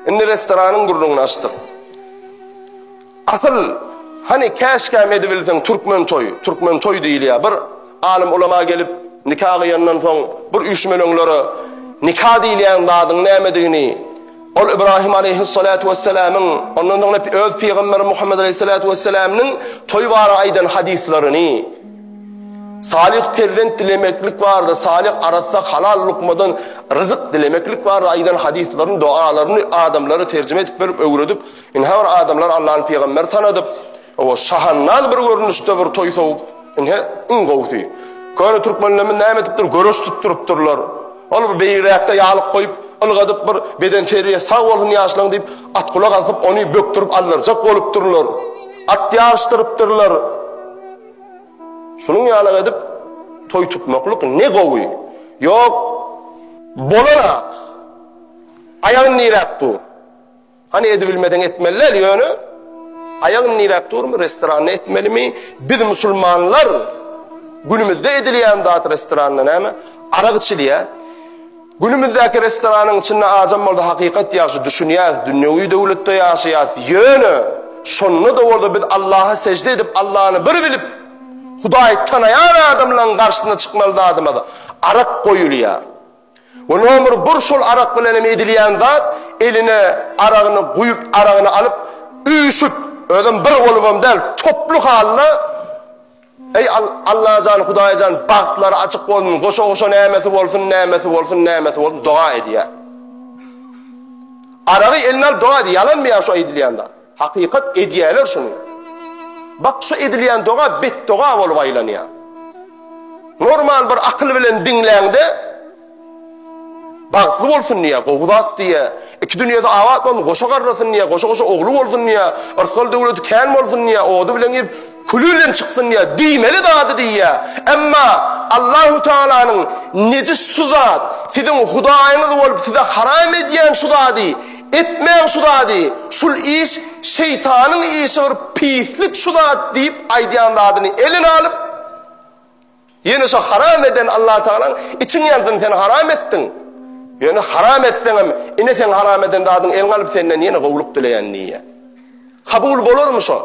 Indi restoranyň gürrüňini açdyk. Asyl, hany käşgäm edibilseň türkmen toýy, türkmen toý diýilýär. Bir alym ulama gelip nika gyýandan soň bir üýşmeleňlere nika diýilýän zadyň nämedigini, ol Ibrahim aleýhissalatu wessalamyň, ondan soňra öz pygamberi Muhammet aleýhissalatu wessalamyň toý bara aýdan hadyslaryny, Salyh perzent dilemeklik barada, salyh arassa halal lukmadan ryzyk dilemeklik barada aýdan hadyslaryny, dogalaryny adamlara terjime edip berip, öwredip, ynha bir adamlar Allany pygamberi tanadyp, owa şahandaz bir görnüşde bir toý sowup, ynha iň gowusy. Köne türkmenlerimiz näme edipdir, göreş tutdurypdyrlar. Ol bir beýigräkde ýalyk goýup, ylgadyp bir bedenterbiýe sag bolsun ýaşlaň diýip, atgulak asyp ony bökdürip aldyrjak bolupdyrlar. At ýaryşdyrypdyrlar. Şunuň ýalak edip toý tutmaklyk ne gowy. Ýok, bolanak. Aýagyny niräp dur. Hany edibilmeseň etmeli däl, ýöne aýagyny niräp durmy, restoranda etmelimi? Biz musulmanlar günümizde edilýän zat restoranda näme? Arak içilýär. Günümizdäki restoranyň içinde ajam bolsa hakykat ýagşy düşünýäs, dünýewi döwletde ýaşaýas, ýöne şonda-da bolsa biz Allaha sežde edip Allany bir bilip Hudaýy tanaýan adamlaryň garşysyna çykmaly zadymyz arak goýulýar. We nomer bir şol arak bilen hem edilýän zat eline aragyny guýup aragyny alyp üýşüp özem bir bolubam däl toply halda Eý Allajan Hudaýjan bagtlary açyk bolsun goşa goşa nämesi bolsun nämesi bolsun nämesi bolsun doga edýär. Aragy eline alyp doga edýär. Ýalanmy ýa şu aýdylýan zat? Hakykat edýärler şuny. Bak şu edilýän doga bet doga bolup aýlanýar. Normal bir akyl bilen diňläňde Bagtly bolsun diýýär, gowy zat diýýär. Iki dünýesi abat bolsun, goşa garrasyn diýýär, goşa-goşa ogly bolsun diýýär, yrsgal-döwleti kän bolsun diýýär, ody bilen girip, küli bilen çyksyn diýýär, diýmeli zady diýýär. Emma Allahu Tagalanyň nejis şu zat, siziň Hudaýyňyz bolup size haram edýän şu zady, etmäň şu zady, şul iş şeýtanyň işi bir pislik şu zat diýip aýdýan zadyny eline alyp, Ýene şo haram eden Allatagalaň içiň ýansyn sen haram etdiň. Ýöne haram etseňem ine seň haram eden zadyň eliňe alyp senden ýene gowluk dileýän diýýär. Kabul bolarmy şo?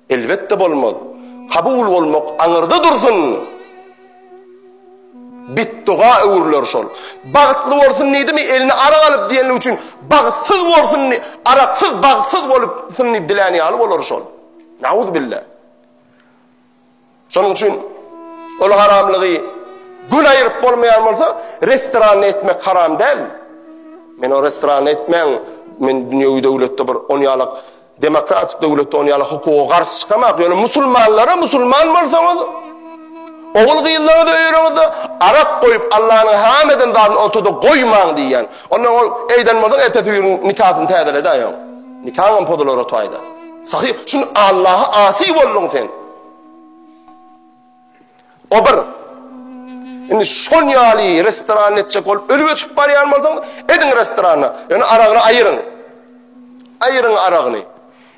Elbetde bolmaz. Kabul bolmak aňyrda dursun. Betdoga öwrüler şol. Bagtly bolsun diýdimi eline arak alyp diýenligi üçin bagtsyz bolsun araksyz bagtsyz bolupsyn diýip dilän ýaly bolar şol. Nauzubilla. Şonuň üçin ol haramlygy gün aýyryp bolmaýan bolsa, restoranda etmek haram däl. Men o restoranda etmäň, men dünýewi döwletde bir on ýalak demokratik döwletde on ýalak hukuga garşy çykamak. Ýöne musulmanlara musulman bolsaňyz, ogul gyzlaryňyzy öýereňizde arak goýup Allanyň haram eden zadyny ortada goýmaň diýýän. Ondan ol eýden bolsaň ertesi gün nikasyny täzeledäýoň. Nikaňam pozular o taýda. Sahyh, şun Allaha asy bolduň sen. O bir. Indi şon ýaly restoran etjek bolup ölüp öçüp barýan bolsaň, ediň restoranda. Ýöne aragyny aýyryň. Aýyryň aragyny.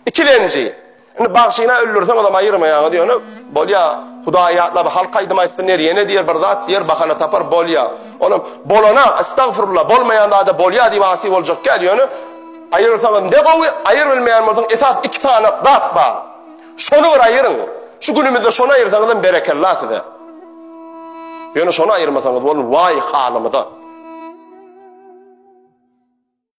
Ikilenji. Indi bagşyna öldürseň onam aýyrmaýaňyz ýöne bolýa Hudaýy ýatlap halk aýdym aýtsyn diýer ýene diýer bir zat diýer bahana tapar bolýa. Onam bolana estagfurullah bolmaýan zada bolýa diýip asy boljak däl ýöne aýyrsaňyz ne gowy aýyr bilmeýän bolsaň esas iki sany zat bar. Şony bir aýyryň. Şu günümizde şony aýyrsaňyzam berekella size. Ýöne şony aýyrmasaňyz bolun waý halymyza.